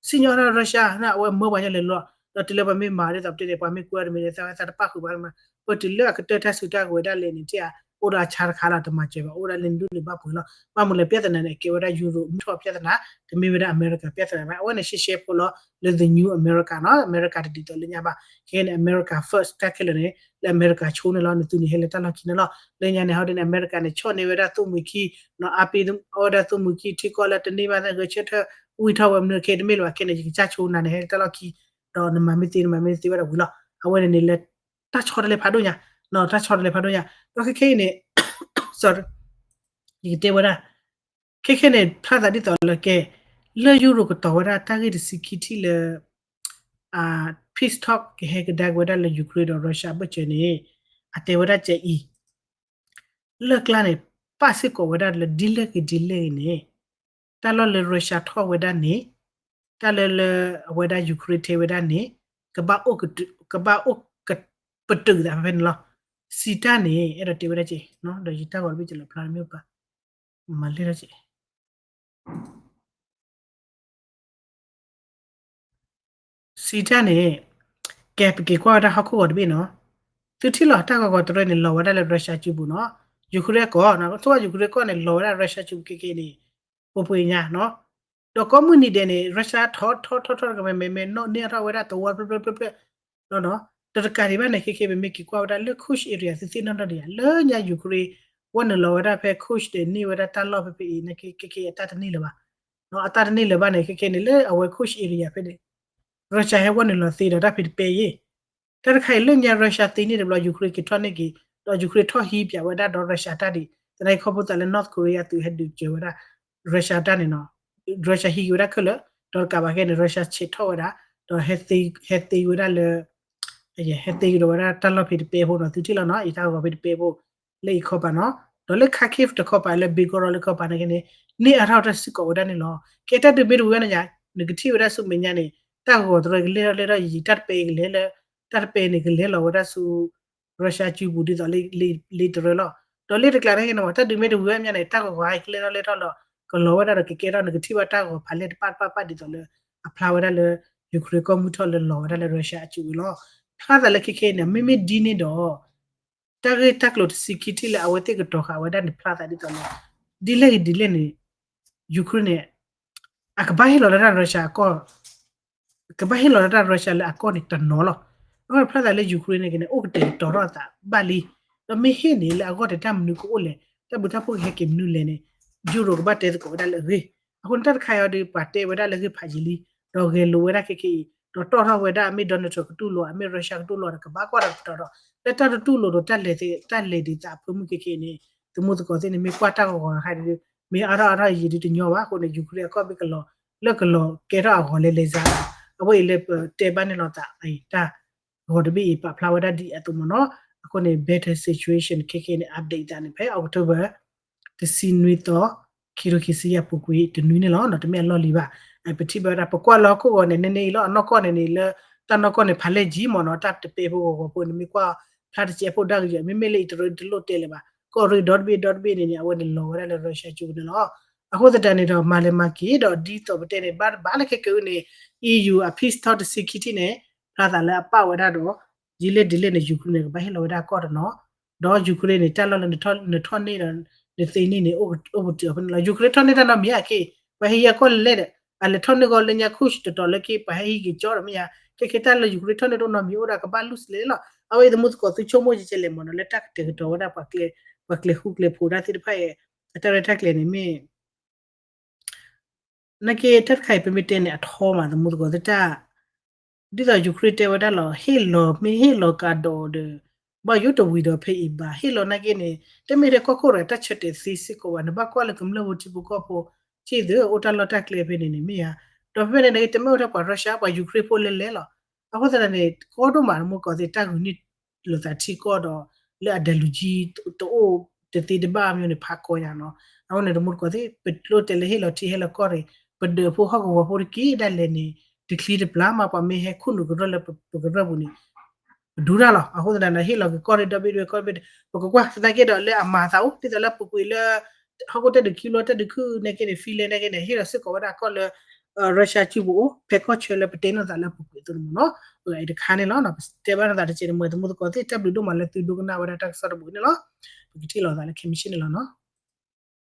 စံၣ်ညီၣ်ထီၣ် Russia န့ၣ် အဝဲမၢပှၤညီလဲၤလီၤ ဒီးတုၤလၢပှၤမ့ၢ်မၤဒ်သိးပတဲန့ၣ် ပှၤမ့ၢ်ကွဲအီၤတမံၤန့ၣ် သးဝဲသးတပၣ်ဃုာ်ဘၣ်မး ပတုၤလၢအကတၢၢ်တၢ်စုတၢ်ကဝဲၤဒၣ်လဲာ်န့ၣ် ထံၣ်ဧါ အိၣ်ဒီးအဆါတခါလီၤ တမၤစၢၤဘၣ် အိၣ်ဒၣ်လၢနဒူၣ်န့ၣ်ဘၣ်ပှဲၤလီၤ ဘၣ်မနုၤလဲၣ် ပြဿနာန့ၣ် အကဲဝဲဒၣ် Europe မုၢ်ထီၣ်ပြဿနာ တမ့ၢ်ဝဲဒၣ်အမဲရကၤပြဿနာဘၣ် အဝဲန့ၣ်ရှဲရှဲဖိလီၤ လၢ the new America နီၤ အမဲရကၤတဒ်သိးလၢညါဘၣ် ခဲအံၤန့ၣ် America first တၢ်ခဲလၢာ်န့ၣ် လၢအမဲရကၤဆိန့ၣ်လီၤ နသုန့ၣ်ဟဲလၢတၢ်လီၢ်ခံန့ၣ်လီၤ လၢညါန့ၣ် ဟီဒ်န့ၣ် အမဲရကၤန့ၣ် ဆီၣ်န့ၢ်ဝဲဒၣ်သိၣ်မှံၤခံ နီၤ အါပ့ၤဝဲဒၣ်သိၣ်မှံၤခံ ထံကီၢ်လၢတန့ၢ်ဘၣ်သဂၢၢ်ဆၢထၢၣ် ဝံၢ်ထီၣ်ဝဲမနုၤခဲအံၤတမ့ၢ်လၢၤဘၣ် ခဲန့ၣ် ယကစၢ်ဆိနၤန့ၣ် ဟဲလၢတၢ်လီၢ်ခံ ဒီးနမၤမ့ၢ်သ့ နမၤမ့ၢ်သ့ဝဲဒၣ်ဝံၤလီၤ အဝဲန့ၣ်န့ၣ်လၢ တၢ်ဆီတလဲဖးဒိၣ်ညါ နီၤ တၢ်ဆီတလဲဖးဒိၣ်ညါ ဒီးခဲခဲအံၤန့ၣ် sorry ယကတဲဝဲဒၣ် ခဲခဲန့ၣ် ဖျါသးဒ်သိးလၢကဲ လၢ Europe ကတီၤဝဲဒၣ်တၢ်ဂ့ၢ်တဆံခံထံၣ်လၢ peace talk peace talk ကဟဲကဒါက့ၤဝဲဒၣ်လၢ Ukraine ဒီး Russia အဘၢၣ်စၢၤန့ၣ် အတဲဝဲဒၣ်ကအံၤ လၢကျါန့ၣ် ပာ်စ့ၢ်ကီးဝဲဒၣ်လၢဒ်လဲၣ်ဂ့ၤဒ်လဲၣ်ဂ့ၤန့ၣ် တၢ်လီၢ်လၢ Russia ထီၣ်ဝဲဒၣ်န့ၣ် တၢ်လၢလၢအဝဲဒၣ် Ukraine ထဲဝဲဒၣ်န့ၣ် ကဘၣ်အိၣ်ကတုာ် ကဘၣ်အိၣ်ကပတုာ်သးဖဲန့ၣ်လီၤ. စံးတၢ်န့ၣ် အဲၣ်ဒိးတဲဝဲဒၣ်က့ၤ ဒီးယတၢ်ဂီၤတဘ့ၣ်ကလီၤဖျါမ့ၢ်ပာ် မၤလဲၢ်ထီၣ်က့ၤ စံးတၢ်န့ၣ် ကဲပက့ၤကွၢ်ဝဲဒၣ်ဟီၣ်ခိၣ်ဂီၤတဘ့ၣ်နီၤ. သုထံၣ်လီၤတၢ်ဂီၤဂီၤတရၢန့ၣ် လီၤဝဲဒၣ်လၢ Russia စုပူၤနီၤ. Ukraine ကီၢ်နီၤ ကထိၣ်ဘၣ် Ukraine ကီၢ်န့ၣ် လီၤဝဲဒၣ် Russia စုပူၤခဲက့န့ၣ် ပှဲၤပှဲၤညါနီၤ. ဒီးကိးမုၢ်နံၤဒဲးန့ၣ် Russia ထီၣ်ထီၣ်ထီၣ်ထီၣ်တကမဲာ်မဲာ်မဲာ်နီၣ်န့ၢ်အထီၣ်ဝဲဒၣ်သဝီဖျၢၣ်ဖျၢၣ်ဖျၢၣ်ဖျၢၣ် ဒီးတကးဒံးဘၣ်န့ၣ် ခဲက့ပမ့ၢ်က့ၤကွၢ်ဝဲဒၣ်လၢ Kursk area သုသ့ၣ်နီၣ်ထီၣ်ဒံးဧါ လၢညါ Ukraine ဝဲနုာ်လီၤဝဲဒၣ်ဖဲ Kursk န့ၣ်န့ၢ်ဝဲဒၣ်တၢ်လီၢ်ဖဲဖဲအံၤန့ၣ် ခဲက့အတၢ်တန့ၢ်လၢၤဘၣ်. အတၢ်တန့ၢ်လၢၤဘၣ်န့ၣ် ခဲက့န့ၣ် လၢအဝဲ Kursk area ဖဲန့ၣ် Russia ဟဲဝဲနုာ်လီၤသ့ဒီးတၢ်ဖံးတပဲယ့ၣ် တၢ်တခါအံၤလၢညါ Russia သ့န့ၣ်တဘျီ Ukraine က့ၤထီၣ်န့ၢ်က့ၤ ဒီး Ukraine ထီၣ်ဟံးပၠးဝဲဒၣ်ဒီး Russia တၢ်ဒံး သနာ်က့ခီဖျိသးလၢ North Korea သုးဟဲဒုးစၢၤဝဲဒၣ် Russia တၢ်န့ၣ်နီၤ. Russia ဟံးက့ၤဝဲဒၣ်ခဲလၢာ် ဒီးတကးဘၣ်ခဲန့ၣ် Russia ဆဲးထီၣ်ဝဲဒၣ် ဒီး ဟဲသ့ဝဲဒၣ်လၢ ဟဲသ့ကဒီးဝဲဒၣ်တၢ်လီၢ်ဖံးတပဲဖိနီၤ သုထံၣ်လီၤနီၤ ယတၢ်ဂီၤဖံးတပဲဖိ လၢအံၤခီပၤနီၤ. ဒီးလၢ Kharkiv တခီပၤလၢ Belgorod လၢခီပၤန့ၣ်က့န့ၣ် န့ၢ်အါထီၣ်တၢ်စ့ၢ်ကီးဝဲဒၣ်န့ၣ်လီၤ. ကဲတၢ်ဒုးမ့ၢ်တဝံၤဝဲန့ၣ်ညါ နကထံၣ်ဝဲဒၣ်ဆူမဲာ်ညါန့ၣ် တၢ်ဂီၤတရၢကလဲၤထီၣ်လဲၤထီၣ်ယံာ်ယံာ် တၢ်တပဲကလဲၤလၢ တၢ်တပဲန့ၣ်ကလဲၤလီၤဝဲဒၣ်ဆူ Russia စုပူၤဒ်သိးလၢလ့တရၢလီၤ. ဒီးလ့တကျါန့ၣ်က့န့ၣ် တၢ်ဒုးမ့ၢ်တဝံၤဝဲမ့ၢ်ညါန့ၣ် တၢ်ဂီၤဂီၤကလဲၤထီၣ်လဲၤထီၣ်လီၤ ကလီၤဝဲဒၣ်ဒီးကကဲထီၣ် နကထံၣ်ဘၣ်တၢ်ဂီၤဖးလဲၢ်တပၣ်တပၣ်ပၣ်ဒ်သိးလၢ အဖျါဝဲဒၣ်လၢ Ukraine ကီၢ်မုၢ်ထီၣ်လၢလီၤဝဲဒၣ်လၢ Russia အစုပူၤလီၤ. ဖျါသးလၢခဲက့န့ၣ် မ့မ့ၢ်ဒ်န့ၣ်ဒီး တၢ်ဂ့ၢ်တၢ်ကျိၤတဆံခံထံၣ်လၢအဝဲသ့ၣ်ကတီၤဃာ်ဝဲဒၣ်န့ၣ် ဖျါသးဒ်သိးလၢ ဒ်လဲၣ်ဂ့ၤဒ်လဲၣ်န့ၣ် Ukraine န့ၣ် အကဘၣ်ဟ့ၣ်လီၤလၢတၢ် Russia အကီၢ် ကဘၣ်ဟ့ၣ်လီၤလၢတၢ် Russia လၢအကီၢ်န့ၣ်တနီၤလီၤ. အဃိန့ၣ်ဖျါသးလၢ Ukraine န့ၣ်က့န့ၣ် အိၣ်ကတဲာ်ကတီၤထီၣ်သးဘၣ်လံ. ဒီးမ့ၢ်ဟ့ၣ်န့ၣ်လၢအဂီၢ်တၢ်မနုၤကအိၣ်လဲၣ် တၢ်ဘျုးတၢ်ဖှိၣ်ကဟဲက့ၤမနုၤလဲၣ်န့ၣ် Europe ကဘၣ်တဲသကိးဝဲဒၣ်လၢအဂ့ၢ်. အဃိန့ၣ်တၢ်တခါအံၤဒီး ပှၤတဲဝဲဒၣ်လၢဂ့ၢ်ဖးယံာ်လံ ဒီးဂဲၤလိာ်ဝဲဒၣ်ခဲက့အံၤ ဒီးတီၣ်ထီၣ်ဝဲဒၣ် မ့ၢ် Donald Trump ကတူၢ်လိာ် မ့ၢ် Russia ကတူၢ်လိာ်ဒီး ကဘၣ်ကွၢ်တၢ်ကတီၤဒီး လၢတၢ်တတူၢ်လိာ်ဒီး တၢ်လဲၤသ့တၢ်လဲၤဒ်သိးအဖၢမုၢ်ခဲက့အံၤန့ၣ် သမူသကိးသ့ၣ်န့ၣ် မ့ၢ်ကွၢ်တၢ်ဂီၤဂီၤတခါဒီး မ့ၢ်အါထီၣ်အါထီၣ်ယံာ်ဒ်တညီဘၣ်. အဃိန့ၣ် Ukraine အကီၢ်မ့ၢ်ကလီၤ လၢကလီၤကဲထီၣ်အဂီၤလဲၤလဲၤစါ အဝဲအံၤလၢပတဲဘၣ်န့ၣ်လီၤသး တၢ်ဂီၤတဘ့ၣ်အံၤ ပာ်ဖျါဝဲဒၣ်ဒ်အသိးမ့ၢ်နီၤ. အဃိန့ၣ် better situation ခဲက့န့ၣ် update သးန့ၣ် ဖဲ October တဆံနွံသီ ခံကထိခံဆံယဲၢ်ပူၤကွံာ်တနွံန့ၣ်လီၤ. တမ့ၢ်အလီၢ်လံၤဘၣ်. ပထံၣ်ဘၣ်ဝဲဒၣ် ပကွၢ်လၢဟီၣ်ခိၣ်ဂီၤန့ၣ် န့ၣ်န့ၣ်အံၤလီၤ အနီၢ်ကီၢ်န့ၣ်န့ၣ် လၢတၢ်နီၢ်ကီၢ်န့ၣ် ဖးလဲၢ်ကံမ့ၢ်နီၤ တၢ်တပဲဖိဂီၤဂီၤဖိန့ၣ် မ့ၢ်ကွၢ်ဖျါတစဲးဖိဒၣ်ကယဲၢ် မ့မ့ၢ်လၢအံၤတရၢတလိၣ်တဲလၢၤဘၣ် ကီၢ်ရ့ၣ်ဒီတဘ့ၣ်ဒီတဘ့ၣ်န့ၣ်န့ၣ် အဝဲန့ၣ်လီၤဝဲဒၣ်လၢ Russia စုပူၤန့ၣ်လီၤ. အဃိသတးန့ၣ်ဒီး မၤလဲၤမၤက့ၤဒီး ဒ်သိးပတဲန့ၣ် ဘၣ်တဘၣ်လၢခဲကနံၣ်အံၤန့ၣ် EU အ peace talk တဆံခံထံၣ်န့ၣ် ဖျါသးလၢအပာ်ဝဲဒၣ်ဒီး ဒ်လဲၣ်ဒ်လဲၣ်န့ၣ် Ukraine န့ၣ် ကဘၣ်ဟ့ၣ်လီၤဝဲဒၣ်ကီၢ်တနီၤ ဒီး Ukraine န့ၣ် တၢ်လီၢ်လၢနထီၣ်န့ၢ်ဒီး နသ့န့ၢ်န့ၣ် အိၣ်ပတုာ်အီၤဖဲန့ၣ်လီၤ. Ukraine ထီၣ်န့ၢ်တၢ်နီတမံၤအက့ ပှၤဟဲဟံးအကီၢ်လဲၤလဲၣ်ဒီး အလဲၤထီၣ်န့ၢ်ဂီၤလၢညါ Kursk တတီၤလၢက့ ပှၤဟဲဟံးက့ၤကၠီဒီးမ့ၢ်ယါ ခဲက့တၢ်လၢ Ukraine ထီၣ်န့ၢ်တအိၣ်နီတမံၤအိၣ်ဒီးကဘၣ်လူၢ်စလဲလီၤ. အဝဲအံၤသမူသကိးသုဆိကမိၣ်ကဲကဲလဲၣ်မ့ၢ်နီၤ လၢတၢ်ကတဲာ်ကတီၤဝဲဒၣ် ပှၤကျဲဃူကျဲဖိးတၢ်သ့ၣ်တဖၣ်အံၤ အတၢ်ရဲၣ်တၢ်ကျဲၤန့ၣ်မ့ၢ် နာ်က့တၢ်တခါအံၤ ပမ့ၢ်တဲန့ၣ် အထီမး သမူသကိးသ့ၣ်တၢ် ဒ်သိး Ukraine တဲဝဲဒၣ်လီၤ ဟ့ၣ်လီၤမ့ၢ်ဟ့ၣ်လီၤကဒီးဒီး ဘၣ်ယိၣ်တဝံၤဒီးဖဲအံၤဘၣ် ဟ့ၣ်လီၤနာ်က့န့ၣ် တမ့ၢ်ထဲကီၢ်ခိၣ်တဂၤ တၢ်ဆၢတဲာ်သ့စ့ၢ်ကီးဘၣ် နဘၣ်ကွၢ်လၢကမျၢၢ်ဖိထံဖိကီၢ်ဖိ ထံၣ်သု အိၣ်တၢ်လီၢ်တၢ်ကျဲဖဲန့ၣ်န့ၣ်မ့ၢ်ဧါ ဒီးဖဲဖဲန့ၣ်နာ်က့ တမ့ၢ်အိၣ်ထဲပှၤ Russia ပှၤ Ukraine ဖိလဲၤလဲၤလီၤ. အဃိသတးန့ၣ် ကီဒိၣ်မး သမူသကိးသ့ၣ်တၢ်ဂုာ်န့ၢ်လိာ်သးထံကီၢ်ဒီး လၢအဒဲးလူၤကၠံတအိၣ်တသ့တဘၣ်အမျိုးန့ၣ် ဖးကီညါနီၤ. အဃိန့ၣ် သမူသကိးသ့ၣ် ပလိၣ်တဲလၢဟ့ၣ်လီၤထံဟ့ၣ်လီၤကီၢ်န့ၣ် ပဒၢးဖိဟီၣ်ကဝီၤဖိတက့ၢ်ဒၣ်လဲာ်န့ၣ် တချံတပျၢ်မး ပှၤမ့ၢ်ဟဲခိၣ်နူာ်ကရၢၢ်လၢပကရၢၢ်ပူၤန့ၣ် ပဒူတၢ်လီၤ. အဃိသတးန့ၣ် ဟ့ၣ်လီၤက့ၤကီၢ်ရ့ၣ်ဒီဘ့ၣ်ဒဝဲၢ်ကီၢ်ရ့ၣ် ပကကွၢ်သနာ်က့ဒီးလၢအမၤသးအိၣ် ဒ်သိးလၢပူၤကွံာ်လၢ ဟီၣ်ခိၣ်တၢ်ဒုးခံဘျီတၢ်ဒုးခုၣ်နာ်က့န့ၣ် Finland နာ်က့န့ၣ် ဟ့ၣ်လီၤစ့ၢ်ကီးဝဲဒၣ်ကီၢ်လၢ Russia စုပူၤအိၣ် ဖဲကီၢ်ဆၢလၢပတဲနီၢ်သးလၢပူၤကွံာ်အသိးန့ၣ်မ့ၢ်နီၤ. အတခါန့ၣ်လီၤ ပတဲဘၣ်နီၢ်သးတကဲးန့ၣ် မ့ၢ်သမူသကိးသ့ၣ် တၢ်ဘျုးဒိၣ်မးလၢသုဒိကနၣ်ဝဲဒၣ်တၢ်ကစီၣ်တဘိန့ၣ်လီၤ. ပကထံၣ်လိာ်သးလၢခဲမုၢ်ဆ့ၣ်န့ၣ်လီၤနီၤ.